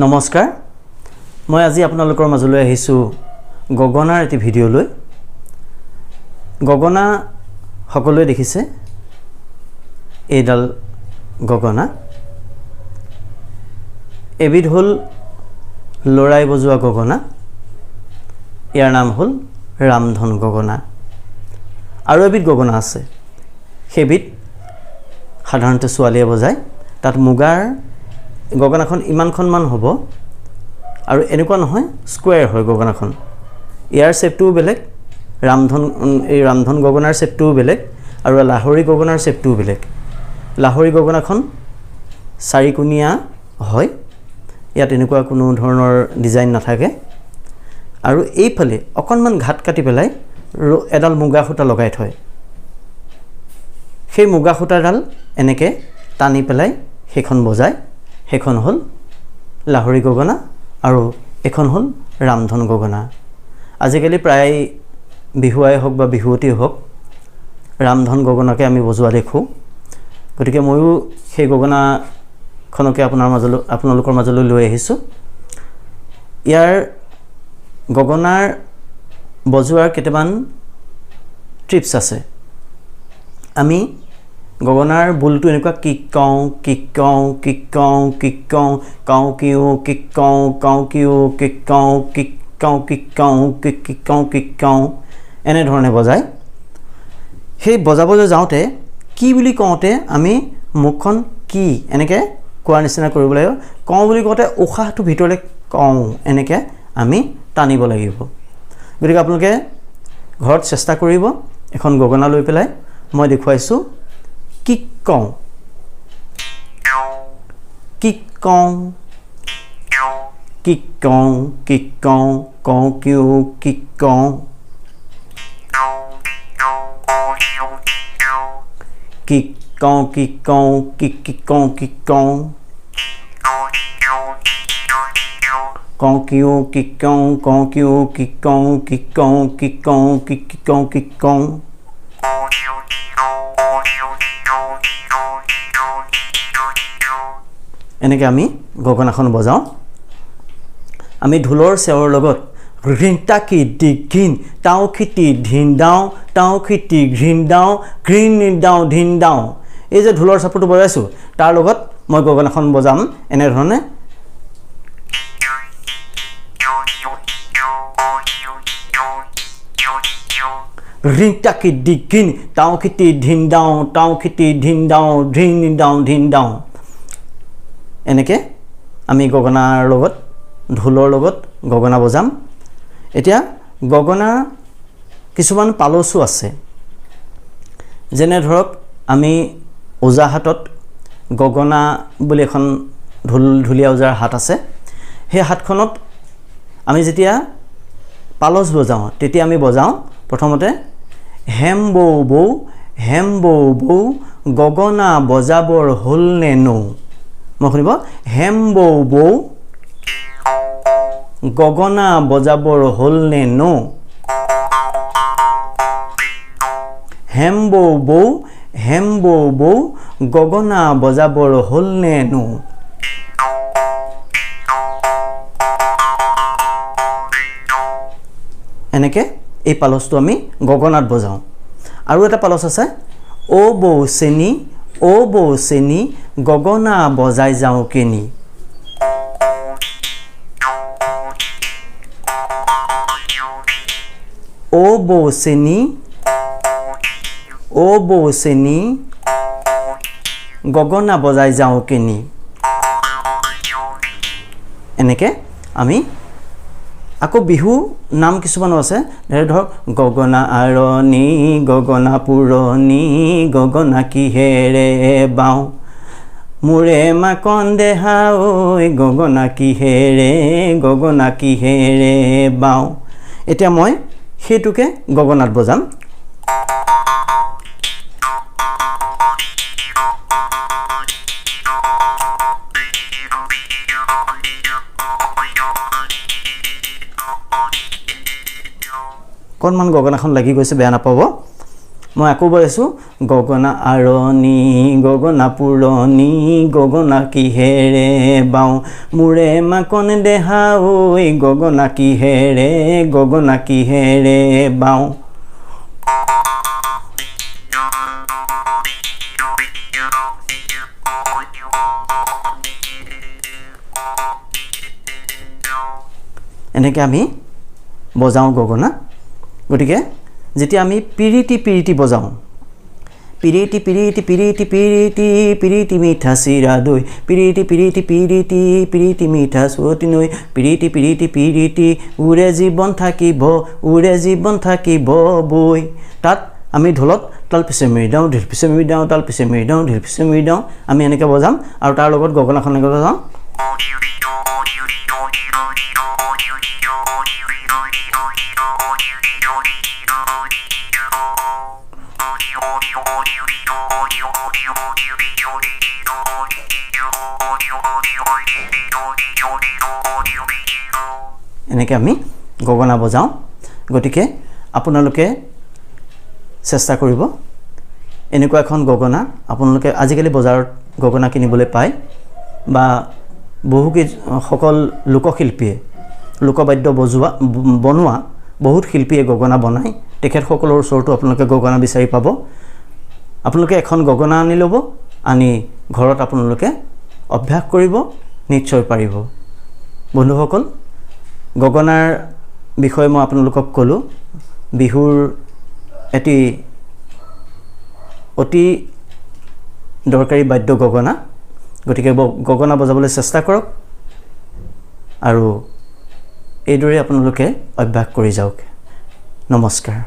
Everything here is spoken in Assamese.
নমস্কাৰ, মই আজি আপোনালোকৰ মাজলৈ আহিছোঁ গগনাৰ এটি ভিডিঅ' লৈ। গগনা সকলোৱে দেখিছে, এইডাল গগনা। এবিধ হ'ল ল'ৰাই বজোৱা গগনা, ইয়াৰ নাম হ'ল ৰামধন গগনা। আৰু এবিধ গগনা আছে, সেইবিধ সাধাৰণতে ছোৱালীয়ে বজায়। তাত মুগাৰ গগনাখন ইমানখনমান হ'ব আৰু এনেকুৱা নহয়, স্কুৱেৰ হয় গগনাখন। ইয়াৰ শ্বেপটোও বেলেগ, ৰামধন এই ৰামধন গগনাৰ শ্বেপটোও বেলেগ আৰু লাহৰী গগনাৰ শ্বেপটোও বেলেগ। লাহৰী গগনাখন চাৰিকোণীয়া হয়, ইয়াত এনেকুৱা কোনো ধৰণৰ ডিজাইন নাথাকে। আৰু এইফালে অকণমান ঘাট কাটি পেলাই এডাল মুগা সূতা লগাই থয়। সেই মুগা সূতাডাল এনেকৈ টানি পেলাই সেইখন বজায়। সেইখন হ'ল লাহৰী গগনা আৰু এইখন হ'ল ৰামধন গগনা। আজিকালি প্ৰায় বিহুৱাই হওক বা বিহুৱতীয়ে হওক, ৰামধন গগনাকে আমি বজোৱা দেখোঁ। গতিকে ময়ো সেই গগনাখনকে আপোনাৰ মাজলৈ, আপোনালোকৰ মাজলৈ লৈ আহিছোঁ। ইয়াৰ গগনাৰ বজোৱাৰ কেইটামান ট্ৰিপছ আছে। আমি গগনাৰ বোলটো এনেকুৱা কিক কওঁ কিক কওঁ কিক কওঁ কিক কওঁ কাওঁ কিউ কিক কওঁ কাওঁ কিউ কিক কওঁ কিক কওঁ কিক কওঁ কিক কিক কওঁ কিক কওঁ, এনেধৰণে বজায়। সেই বজাবলৈ যাওঁতে কি বুলি কওঁতে আমি মুখখন কি এনেকৈ কোৱাৰ নিচিনা কৰিব লাগিব। কওঁ বুলি কওঁতে উশাহটো ভিতৰলৈ কওঁ এনেকৈ আমি টানিব লাগিব। গতিকে আপোনালোকে ঘৰত চেষ্টা কৰিব এখন গগনা লৈ পেলাই। মই দেখুৱাইছোঁ কিক কওঁ কিক কওঁ কিক কওঁ কিক কওঁ কওঁ কিউ কিক কওঁ কিক কওঁ কিক কওঁ কিক কিক কওঁ কিক কওঁ কওঁ কিউ কিক কওঁ কওঁ কিউ কিক কওঁ কিক কওঁ কিক কওঁ কিক কিক কওঁ কিক কওঁ। এনেকৈ আমি গগনাখন বজাওঁ। আমি ঢোলৰ চেৱৰ লগত ঘৃণ তাকি দি ঘিন তাও খিতি ধিন দাওঁ তাও খিতি ঘৃণ দাওঁ ঘৃণ দাওঁ ধিন দাওঁ, এই যে ঢোলৰ চাপৰটো বজাইছোঁ তাৰ লগত মই গগনাখন বজাম এনেধৰণে। ঘৃণ তাকি দি ঘিন তাও খিতি ধিন দাওঁ তাও খিতি ধিন দাওঁ ঘৃণ দাওঁ ধিন দাওঁ, এনেকৈ আমি গগনাৰ লগত ঢোলৰ লগত গগনা বজাম। এতিয়া গগনা কিছুমান পালচো আছে, যেনে ধৰক আমি ওজাহাটত গগনা বুলি এখন ঢুলীয়া ওজাৰ হাত আছে। সেই হাতখনত আমি যেতিয়া পালচ বজাওঁ তেতিয়া আমি বজাওঁ প্ৰথমতে হেম বৌ বৌ হেম বৌ বৌ গগনা বজাবৰ হ'ল নে নৌ। মই শুনিব হেম বৌ বৌ গগনা বজাবৰ হ'ল নে নৌ, হেম বৌ বৌ হেম বৌ বৌ গগনা বজাবৰ হ'ল নে নৌ। এনেকৈ এই পালচটো আমি গগনাত বজাওঁ। আৰু এটা পালচ আছে, অ' বৌ চেনি অ' বৌ চেনি গগনা বজাই যাওঁ কেনি। অ' বৌ চেনি অ' বৌ চেনি গগনা বজাই যাওঁ কেনি। এনেকৈ আমি আকৌ বিহু নাম কিছুমানো আছে, ধৰক গগনা আৰণি গগনা পুৰণি গগনা কিহেৰে বাওঁ মোৰে মাকন দেহা ঐ গগনা কিহেৰে গগনা কিহেৰে বাওঁ। এতিয়া মই সেইটোকে গগনাত বজাম। অকণমান গগনাখন লাগি গৈছে, বেয়া নাপাব। মই আকৌ বজাইছোঁ, গগনা আৰণি গগনা পুৰণি গগনা কিহেৰে বাওঁ, মোৰে মাকন দেহা ঐ গগনা কিহেৰে গগনা কিহেৰে বাওঁ। এনেকৈ আমি বজাওঁ গগনা। গতিকে যেতিয়া আমি পিৰিতি পিৰিতি বজাওঁ, পিৰিতি পিৰিতি পিৰিতি পিৰিতি পিৰিতি মিঠা চিৰা দৈ, পিৰিতি পিৰিতি পিৰিতি পিৰিতি মিঠা চুৱতি নৈ, পিৰিতি পিৰিতি পিৰিতি উৰে জীৱন থাকিব উৰে জীৱন থাকিব বৈ। তাত আমি ঢোলত তাল পিছে মিৰি দাওঁ ঢিল পিছে মিৰি দাওঁ তাল পিছে মিৰি দাওঁ ঢিল পিছে মিৰি দাওঁ, আমি এনেকৈ বজাম। আৰু তাৰ লগত গগনাখন এনেকৈ বজাওঁ। এনেকৈ আমি গগনা বজাওঁ। গতিকে আপোনালোকে চেষ্টা কৰিব এনেকুৱা এখন গগনা। আপোনালোকে আজিকালি বজাৰত গগনা কিনিবলৈ পায় বা বহুকেইসকল লোকশিল্পীয়ে লোকবাদ্য বজোৱা বনোৱা বহুত শিল্পীয়ে গগনা বনায়, তেখেতসকলৰ ওচৰতো আপোনালোকে গগনা বিচাৰি পাব। আপোনালোকে এখন গগনা আনি ল'ব, আনি ঘৰত আপোনালোকে অভ্যাস কৰিব, নিশ্চয় পাৰিব। বন্ধুসকল, গগনাৰ বিষয়ে মই আপোনালোকক ক'লোঁ। বিহুৰ এটি অতি দৰকাৰী বাদ্য গগনা। গতিকে গগনা বজাবলৈ চেষ্টা কৰক আৰু এইদৰে আপোনালোকে অভ্যাস কৰি যাওক। নমস্কাৰ।